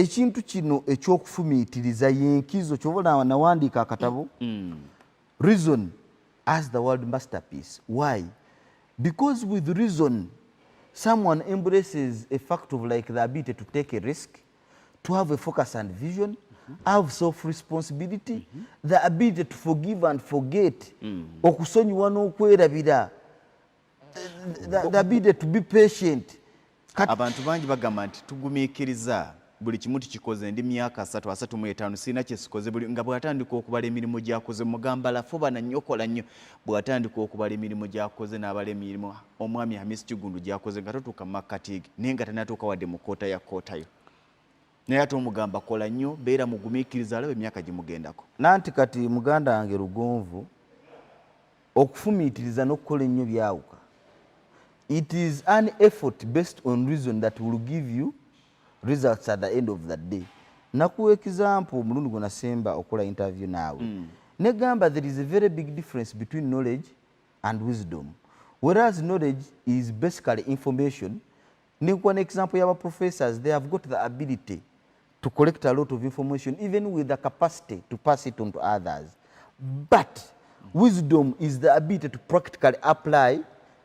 Ekintu kino ekyokufumiitiriza yenkizo. Kyova nawandiika akatabo "Reason as the World Masterpiece". Why? Because with reason, someone embraces a fact of, like, the ability to take a risk, to have a focus and vision, have self responsibility, the ability to forgive and forget, okusonyiwa n'okwerabira, the ability to be patient. Abantu bangi bagamba nti tugumiikiriza, buli kimu tukikoze, ndi myaka 30, 35, sirina kyesikoze. Buli nga bw'atandika okubala emirimu gy'akoze, mugamba lafuba na nnyo, kola nnyo. Bw'atandika okubala emirimu gy'akoze, n'abala emirimu omwami Hamis Kigundu gy'akoze, nga totuuka mu makkatiigi, naye nga tanatuuka wadde mu koota ya kootayo, naye ate omugamba kola nnyo, beera mugumiikiriza, alaba emyaka gimugendako. Nanti kati, muganda wange Lugonvu, okufumiitiriza n'okukola ennyo byawuka. It is an effort based on reason that will give you results at the end of the day. Nakuwa example omulundi gwe nasemba okukola interview naawe. Negamba there is a very big difference between knowledge and wisdom. Whereas knowledge is basically information, nekuwa an example y'aba professors, they have got the ability to collect a lot of information, even with the capacity to pass it on to others. But wisdom is the ability to practically apply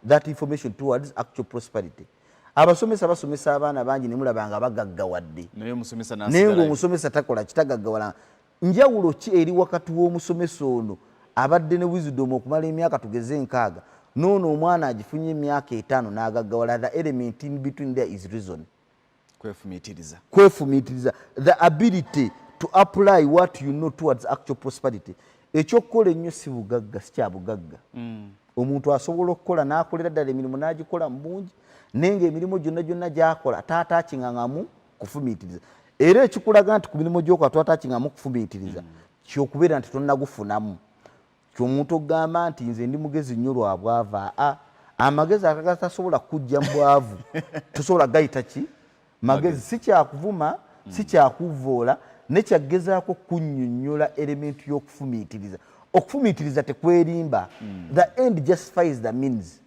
that information towards actual prosperity. Abasomesa basomesa abaana bangi, nemulaba nga bagaggawadde, naye omusomesa naye n'asigalayo. Ng'omusomesa takola kitagaggawala. Njawulo ki eri wakati w'omusomesa ono abadde ne wisdom okumala emyaka tugeze 60, noono omwana agifunye emyaka 5 n'agaggawala? The element in between there is reason. Kwefumiitiriza. Kwefumiitiriza, the ability to apply what you know towards actual prosperity. Ekyokukola ennyo si bugagga, si kyabugagga. Omuntu asobola okukola n'akolera ddala emirimu n'agikola mu bungi, naye ngaemirimu gyonna gyonna gyakola taatakiŋŋaŋamu kufumiitiriza. Era ekikulaga nti ku mirimu gyokola twatakiŋŋamu kufumiitiriza, kyokubeera nti tonnagufunamu. Kyomuntu okugamba nti nze ndi mugezi nnyo lwa bwavu, aa, amagezi agatasobola kujja mu bwavu tosobola gayita ki magezi. Si kyakuvuma, si kyakuvoola, nekyagezaako kunnyonnyola element y'okufumiitiriza. Okufumiitiriza tekwerimba. The end justifies the means.